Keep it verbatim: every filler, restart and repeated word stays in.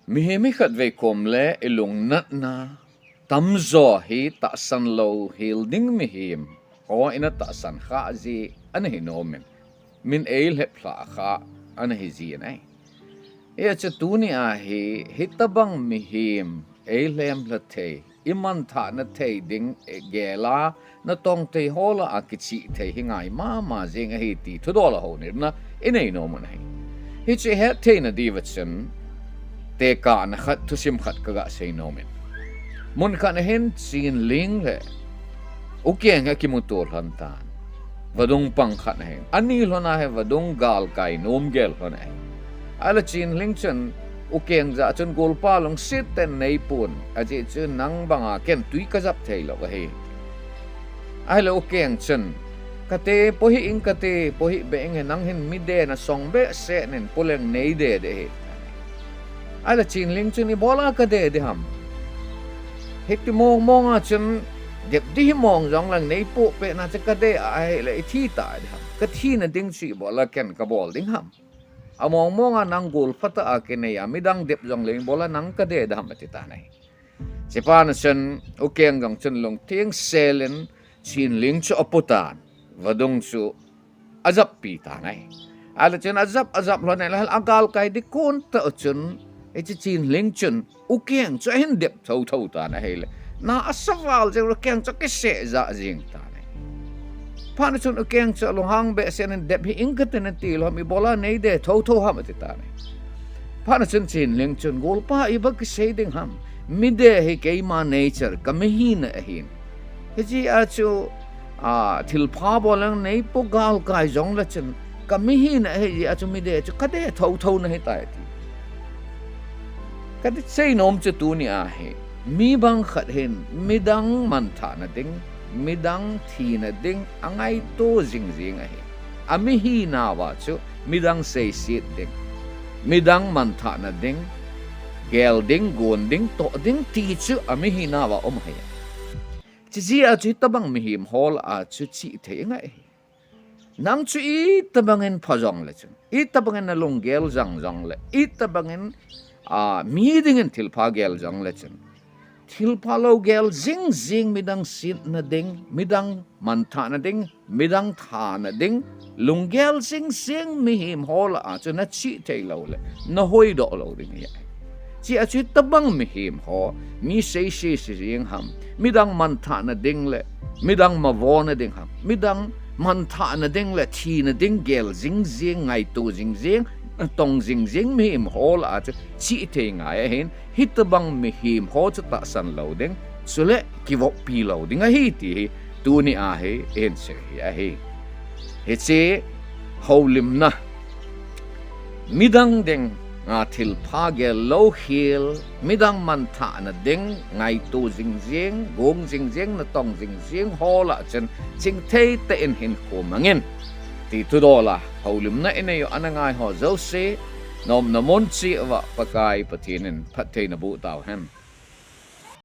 Mihem hi khatvei kom le i lungnatna tamjo hi tahsan lou hel ding mihem ho ina tahsan khah jeh ana hi nom in, min eilhep lhah khah ana hi jin ahi. Hijeh chun tuni a hi, hitobang mihem eilhem lha thei, i manthahna thei ding, i gel a natong thei ho lah a kichih thei hi ngai mama jing ahi ti thudol a houlimna inei nom u ahi. Hiche hetthei na diuva chun tekahna khat, thusim khat kaga sei nom in. Mun khat na hin Chinling le Ukeng hi akimuto lhon tan. Vadung pang khat na hin. Ani lhon a hi vadung galkai nom gel lhon ahi. Ahile Chinling chun Ukeng jah chun golpa lungset tah in neipon. Ajeh chu nang banga ken tui kajap thei lou ahi. Ahile Ukeng chun, kate, pohih ing kate, pohih beh ing e, nang hin mi de nasong behseh in, poleng nei de de hi. Ahile Chinling chun, ibola kade de ham. Hiti mong mong a chun, dep di hi mong jong leng neipoh peh na chu kade a ahile ithi ta de ham. Kathi na ding chu ibola ken kabol ding ham. Among mong a nang golpa tah a kinei a, midang dep jong leng ibola nang kade de ham ati tan ahi. Chuphat na chun, Ukeng jong chun lungtheng sel in, Chinling chu apoh tan, vadung chu ajappi tan ahi. Ahile chun ajap, ajap lhon in, ahile agalkai di kon tah u chun, hiche Chinling chun, Ukeng chu ahin dep thotho tan ahile. Na asa val jeng Ukeng chu akiseh jah jeng tan ahi. Phat na chun Ukeng chu alunghang behseh in dep hih ing kate nati lou ham, ibola nei de thotho ham ati tan ahi. Phat na chun Chinling chun, golpa ibola kisei ding ham. Mi de hi keima nature, ka mi hina ahin. Hijeh a chu, a, thilpha bol leng neipoh galkai jong le chun, ka mi hina ahi jeh a chu mi de chu kade thotho na hi tai ti. Kasei nom chu tuni a hi, mi bang khat hin, midang manthahna ding, midang thina ding, angaito jing jing ahi. Ami hina uva chu, midang seiset ding, midang manthahna ding, gel ding, gon ding, toh ding ti chu, ami hina uva um ahi. Chujeh a chu hitobang mihem ho lah a chu chih thei ngai ahi. Nang chu itobang in pha jong le chun, itobang in nalunggel jang jong le, itobang in, a, mi ding in thilpha gel jong le chun, thilpha lou gel jing jing midang setna ding, midang manthahna ding, midang thana ding, lunggel jing jing mihem ho lah a chu nachih thei lou le, nahoidoh lou ding ahi. Chujeh a chu hitobang mihem ho, mi seise se jeng ham, midang manthahna ding le, midang mavona ding ham, midang manthahna ding le, thina ding gel jing jing, ngaito jing jing, tong jing jing mihem ho lah a chu chih thei ngai ahin, hitobang mihem ho chu tahsan lou ding, chule kivoppi lou ding ahi ti hi, tuni a hi, eihin sei hi ahi. Hiche houlimna, midang ding a thilpha gel lou hel, midang manthahna ding, ngaito jing jing, gong jing jing, natong jing jing ho lah chun, chingthei tah in hinkho mang in, ti thudol a houlimna inei u ana ngai ho jouse, naumna mun cheh uva Pakai Pathen in phatthei naboh tau hen.